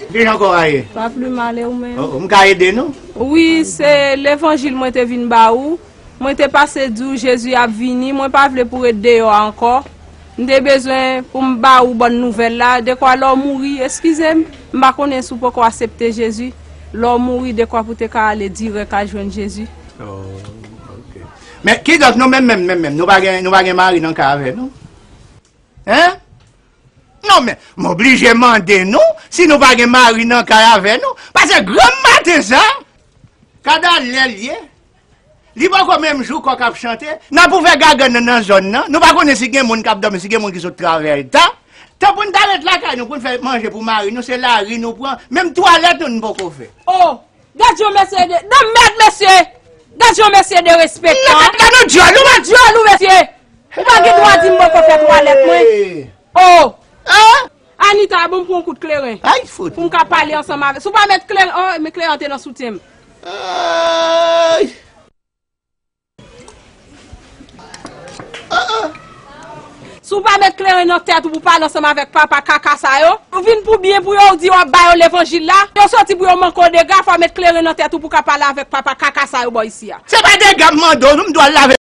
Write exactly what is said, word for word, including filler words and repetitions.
Kijan kò a ye? Pa pli mal, e ou menm? Oh, oh, m ka ede nou? Wi, se levanjil mwen te vin ba ou. Mwen te pase di w Jezi ap vini, mwen pa vle pou ret deyò a ankò. M te bezwen pou m ba ou bòn nouvèl la, dekwa lè w mouri, eskize m, m pa konnen si w poko aksepte Jezi. Lè w mouri, dekwa pou te ka ale dirèk al jwenn Jezi. Oh, ok. Men kidonk nou menm, menm, menm, menm, nou pa gen, nou pa gen mari nan kay avè nou? Hein? Non, men, m oblije mande nou si nou pa gen mari nan kay avè nou. Paske granm maten sa, kada lè l ye, li poko menm jou kòk ap chante, n ap ouvè gagann nan nan zòn nan. Nou pa konnen si gen moun k ap dòmi, si gen moun ki sot travay ta. Tan pou n ta ret lakay nou, pou n fè manje pou mari nou, se lari nou pran. Menm twalèt nou, nou poko fè. Oh! Gad jan mesye de, de mèd mesye! Gad jan mesye derespektan! Nan tèt la nou dyòl, ou pa dyòl ou mesye! Ou pa gen dwa di m poko fè twalèt mwen! Oh! Anita, bon m pran yon kout kleren. Ay, fout. Pou m ka pale ansanm avè. Si w pa met kleren, oh, men kleren an te nan soutyen m. Ay! Si w pa met kleren nan tèt ou pou pale ansanm avèk papa kaka sa yo, ou vin pou byen pou yo, ou di w ap ba yo levanjil la, yo soti pou yo manke w dega, fò w met kleren nan tèt ou pou ka pale avèk papa kaka sa yo bò isi a. Se pa dega m mande w, non, m dwe al lave